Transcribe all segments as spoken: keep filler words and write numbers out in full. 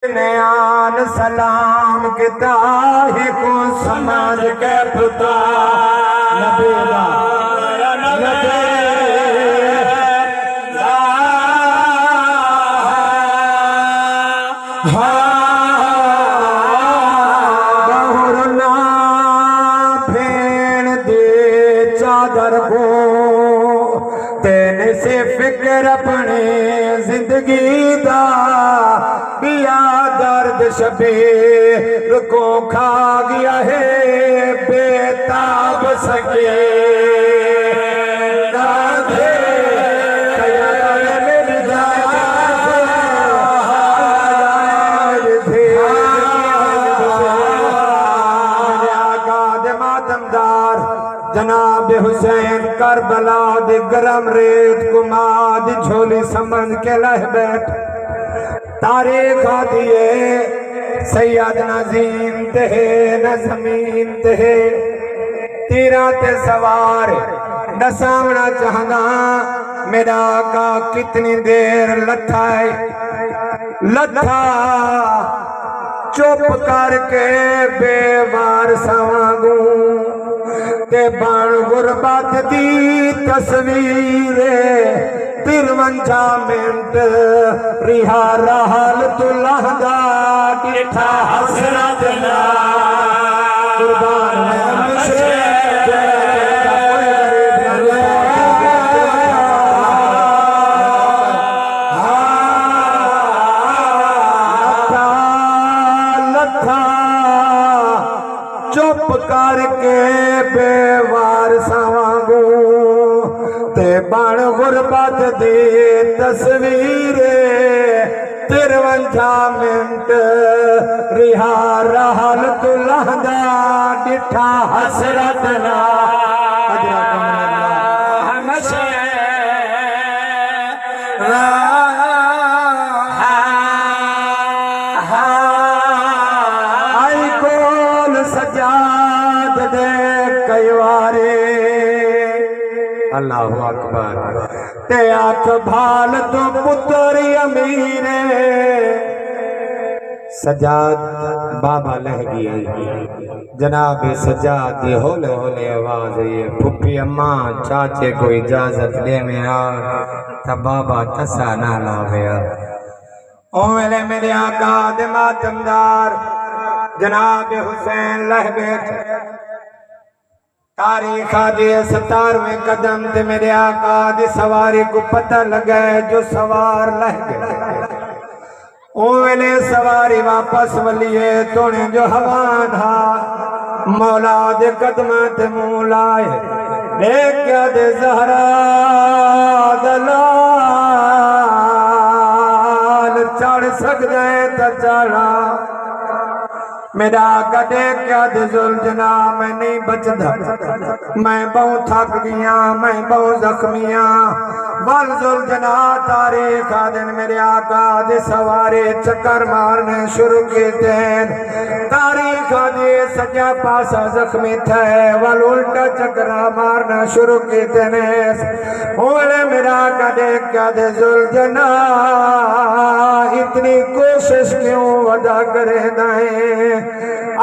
نیان سلام کیتا، ہکوں سمجھ کے پتا۔ نبی دا، نبی دا۔ ہاں، بہر نہ بھیݨ دی چادر کوں، تیݙے سے فکر اپݨی زندگی دا، ٻیا درد شبیر کوں کھا ڳیا ہے بے تاب سکینہ دے۔ میرے آقا دے ماتمدار جناب حسین کربلا دی گرم ریت کوں ماء دی جھولی سمجھ کے لہہ ٻیٹھ۔ تاریخ آہدی ہے، سید نہ زین تے ہے، نہ زمین تے ہے۔ تیراں تے سوار ݙساوݨا چاہنداں، میݙا آقا کتنی دیر لتھا ہے۔ لتھا چپ کر کے بے وارثاں وانگوں، تے بݨ غربت دی تصویر، ترونجا منٹ رہا رحل توں لہندا، ݙٹھا حسرت نال۔ قربان میں ہمیشہ لتھا، لتھا چپ کر کے بے وارثاں وانگوں، تے بݨ غربت دی تصویر، ترونجا منٹ رہا رحل توں لہندا، ݙٹھا حسرت نال۔ اجرکم اللہ۔ آئی کول سجاد دے کئی واری۔ اللہ اکبر۔ تے آکھ بھال توں پتر امیر۔ سجاد بابا لہہ ڳیا۔ جناب سجاد دی ہولے ہولے آواز آئی ہے، پھپھی اماں، چاچے کوں اجازت ݙیویں آ، تاں بابا تسا نہ لاوے آ۔ اوں ویلے میݙے آقا دے ماتمدار جناب حسین لہہ ٻیٹھے۔ تاریخ آہدی ہے ستارویں قدم تے میݙے آقا دی سواری کوں پتہ لڳا ہے جو سوار لہہ ڳئے۔ اوں ویلے سواری واپس ولی ہے، توݨے جو حیوان ہا، مولا دے قدماں تے منہ لائے۔ ݙیکھ کے آہدے زہرا دا لال چڑھ سڳدا ہے تاں چڑھا۔ میݙا آقا ݙیکھ کے آہدے ذوالجناح میں نہیں بچدا، میں ٻہوں تھک ڳیاں، میں ٻہوں زخمی ہاں۔ ول ذوالجناح تاریخ آہدن میݙے آقا دی سواری چکر مارݨے شروع کیتے۔ تاریخ آہدی سڄا پاسا زخمی تھئے، ول الٹا چکراں مارݨا شروع کیتے نے۔ ہن میݙا آقا ݙیکھ کے آہدے ذوالجناح اتنی کوشش کیوں ودا کریندا ہے؟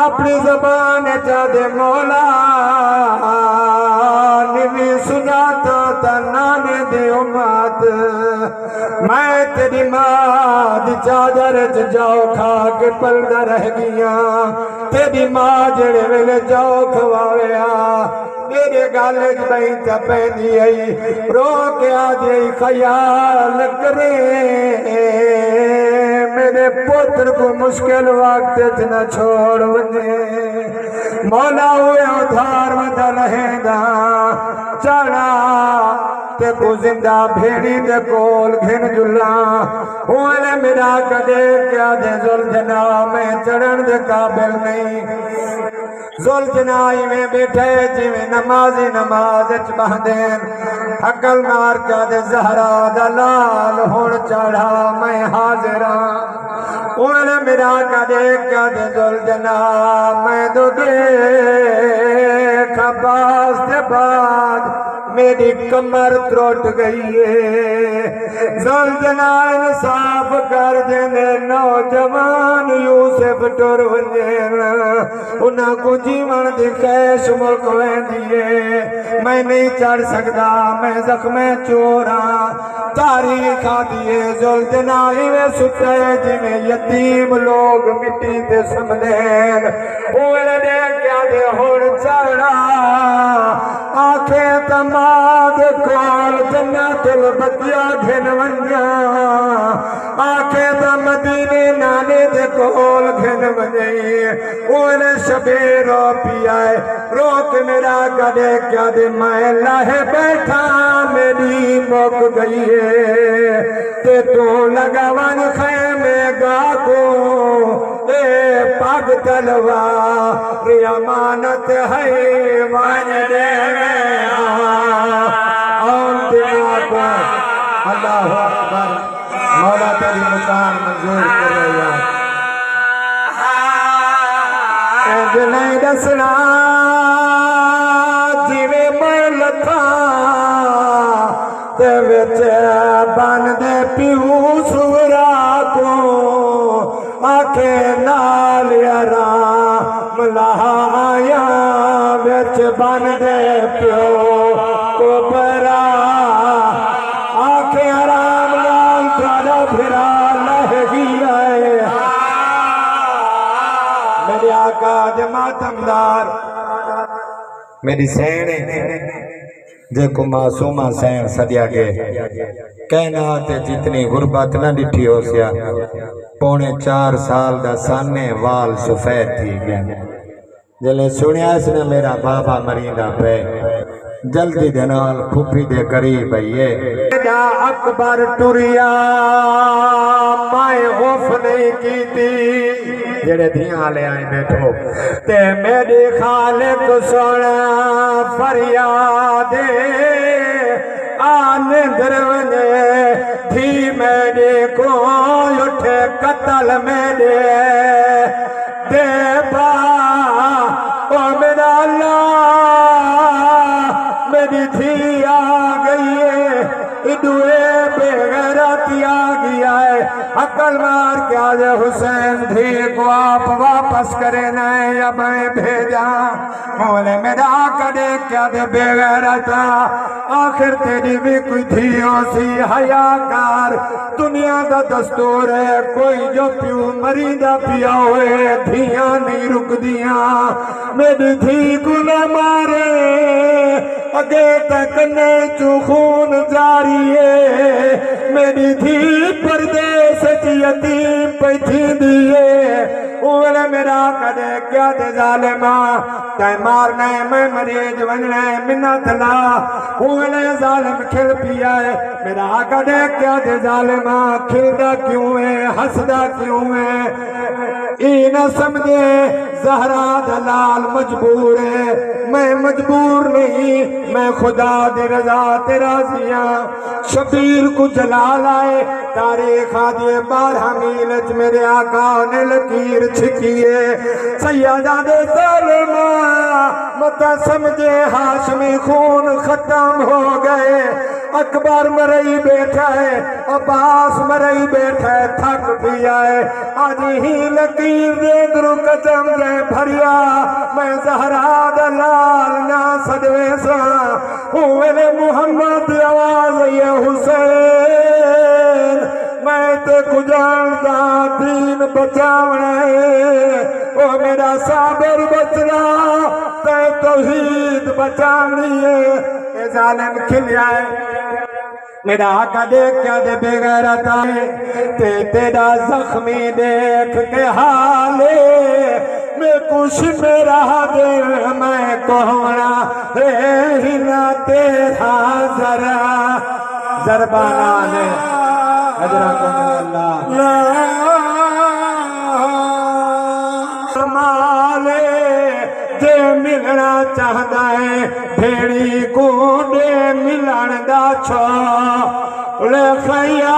اپݨی زبان اچ آہدے مولا، نوی سنڄاتا تاں نانے دی امت، میں تیݙی ماں دی چادر اچ جاؤ کھا کے پلدا رہ ڳیاں۔ تیݙی ماں جیڑھے ویلے جاؤ کھواوے ہا، میݙے ڳل اچ ٻہہ تے پیندی ہئی، رو کے آہدی ہئی، خیال کریں، میݙے پتر کوں مشکل وقت اچ نہ چھوڑ ونڄیں۔ مولا ہوئے ادھار وندا لہیندا، چڑھا تیکوں زندہ بھیݨی دے کول گھن جلاں۔ ہن میݙا آقا ݙیکھ کے آہدے ذوالجناح میں چڑھݨ دے قابل نہیں۔ ذوالجناح ایویں ٻیٹھے جیویں نمازی نماز اچ ٻہندن۔ ہکل مار کے آہدے زہرا دا لال ہݨ چڑھا میں حاضر ہاں۔ اوں ویلے میݙا آقا ݙیکھ کے آہدے ذوالجناح میݙو ݙیکھ عباس دے بعد میݙی کمر ترٹ ڳئی ہے۔ ذوالجناح انصاف کر، جیندے نوجوان یوسف ٹر ونڄن، انہاں کوں جیوݨ دی خواہش مک ویندی ہے۔ میں نہیں چڑھ سڳدا، میں زخمیں چور ہاں۔ تاریخ آہدی ہے، ذوالجناح ایویں ستا ہے جیویں یتیم لوگ مٹی تے سمدے ہن۔ او ویلے ݙیکھ کے آہدے، ہݨ چڑھا۔ آکھے تاں ماں دے کول جنت البقیع گھن ونڄاں، آکھے تاں مدینے نانے دے کول گھن ونڄئیں۔ او ویلے شبیر رو پیا ہے، رو کے میݙا آقا ݙیکھ کے آہدے، میں لاہے ٻیٹھاں، میݙی مک ڳئی ہے، تے توں لڳا ونڄ خیمے گاہ کوں۔ اے پڳ تلوار امانت ہے، ونڄ ݙیویں آن۔ آن دنیا کو۔ اللہ اکبر۔ مولا تیݙی مکان منظور کرے یا۔ انج نہیں ݙسݨا جیویں میں لتھاں تے وچ بݨ دے پیو سورا کوں۔ آکھے نال آرام لہا آیاں، وچ بݨ دے پیو کوں برا۔ آکھے آرام نال تہاݙا بھرا لہہ ڳیا ہے۔ میݙے آقا دے ماتمدار، میݙی سیݨ ہے۔ جیکوں معصومہ سیݨ سݙیا ڳئے۔ کائنات اچ اتنی غربت نہ ݙٹھی ہوسیا۔ پوݨے چار سال دا سن ہے، وال سفید تھی ڳئے۔ جلے سݨیا اس نے میݙا بابا مریندا پئے، جلدی دے نال پھپھی دے قریب آئیے۔ میݙا اکبر ٹریا، میں اف نہیں کیتی۔ جیڑھے دھیاں آلے آئے ٻیٹھو۔ تے میݙے خالق سݨ فریاد، آ نندر ونڄے، دھی میݙے کوں اٹھے، قتل میݙے دے پا۔ او میݙا اللہ، میݙی دھی آ ڳئی ہے۔ ایݙو اے بے غیرتی آ ڳیا ہے، عقل مار کے آ جے حسین، دھی کوں آپ واپس کریندیں یا میں بھیجاں؟ مولا میݙا آقا ݙیکھ کے آہدے، بے غیرتا، آخر تیݙی وی کوئی دھی ہوسی، حیا کر۔ دنیا دا دستور ہے، کوئی جو پیو مریندا پیا ہوئے، دھیاں نہیں رکدیاں۔ میݙی دھی کوں نہ مارے، اڳے تاں کنے چوں خون جاری ہے۔ میݙی دھی پردیس اچ یتیم پئی تھیندی ہے۔ او ویلے میݙا آقا ݙیکھ کے آہدے، ظالما، تیں مارنا ہے، میں مریض ونڄݨا ہے، منت لا۔ او ویلے ظالم کھل پیا ہے۔ میݙا آقا ݙیکھ کے آہدے، ظالما، کھلدا کیوں ہے، ہسدا کیوں ہے؟ اے نہ سمجھے زہرا دا لال مجبور ہے، میں مجبور نہیں، میں خدا دی رضا تے راضی ہاں۔ شبیر کوں جلال آئے، تاریخ آہدی ہے بارہ میل اچ میݙے آقا نے لکیر چھکی ہے۔ سیداں دے ظالما، متاں سمجھے ہاشمی خون ختم ہو ڳئے۔ اکبر مرئی ٻیٹھا ہے، عباس مرئی ٻیٹھا ہے، تھک پیا ہے۔ اڄ ہی لکیر دے اندروں قسم جئیں بھریا، میں زہرا دا لال نہ سݙویساں۔ اوں ویلے محمد دی آواز آئی ہے، حسین، میں تیکوں ڄاݨداں، دین بچاوݨا ہے۔ او میݙا صابر بچڑا، تیں توحید بچاوݨی ہے۔ اے ظالم کھلیا ہے۔ میݙا آقا ݙیکھ کے آہدے، بے غیرتا، تے تیݙا زخمی ݙیکھ کے حال، میکوں شمے راہ ݙے، میں کوہوݨا ہے ہی نہ تیرا ذرا۔ ضرباں نال حضرت اللہ۔ کمال ہے، جے ملݨا چاہندا ہے، بھیݨی کوں ݙے ملݨ دا چھوڑ خیا،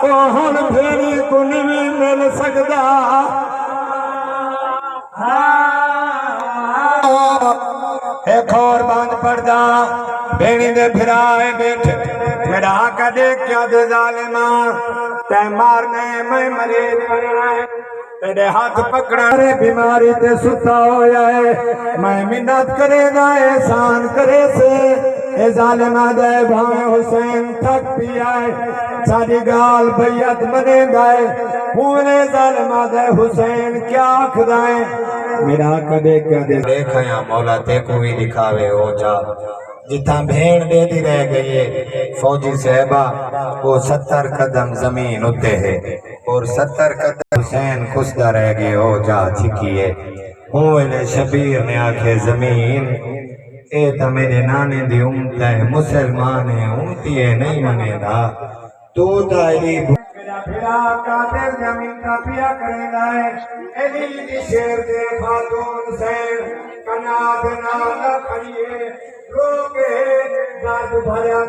او ہݨ بھیݨی کوں نوی مل سڳدا۔ ہک ہور بند پڑھداں۔ اینی دے بھرا اے ٻیٹھے، میݙا آقا ݙیکھ کے آہدے ظالما، تیں مارݨا اے، میں مریض بݨݨا اے، تیݙے ہتھ پکڑݨ، بیماری تے ستا ہویا اے، میں منت کریندا، احسان کریسے۔ اے ظالم آہدا اے، بھاویں حسین تھک پیا اے، ساݙی ڳالھ بیعت منیندا اے۔ ہݨ اے ظالم آہدا اے، حسین کیا آکھدا اے؟ میݙا آقا ݙیکھ کے آہدے، ݙیکھ آیاں مولا تیکوں وی ݙکھاوے او جا، جتھاں بھیݨ ݙیہدی رہ ڳئی اے، فوجی صاحبہ، او ستر قدم زمین اتے ہے، اور ستر قدم حسین کسدا رہ ڳئے، او جا چھکی اے۔ اوں ویلے شبیر نے آکھے، زمین، اے تاں میݙے نانے دی امت اے، مسلمان اے، امتی اے، نئیں منیندا۔ توں تاں ایݙی بھرا قاتل دیاں منتاں پیا کریندا اے۔ علی دی شیر دے خاتون حسین کناں دے نال کھڑی اے، رو کے درد بھریا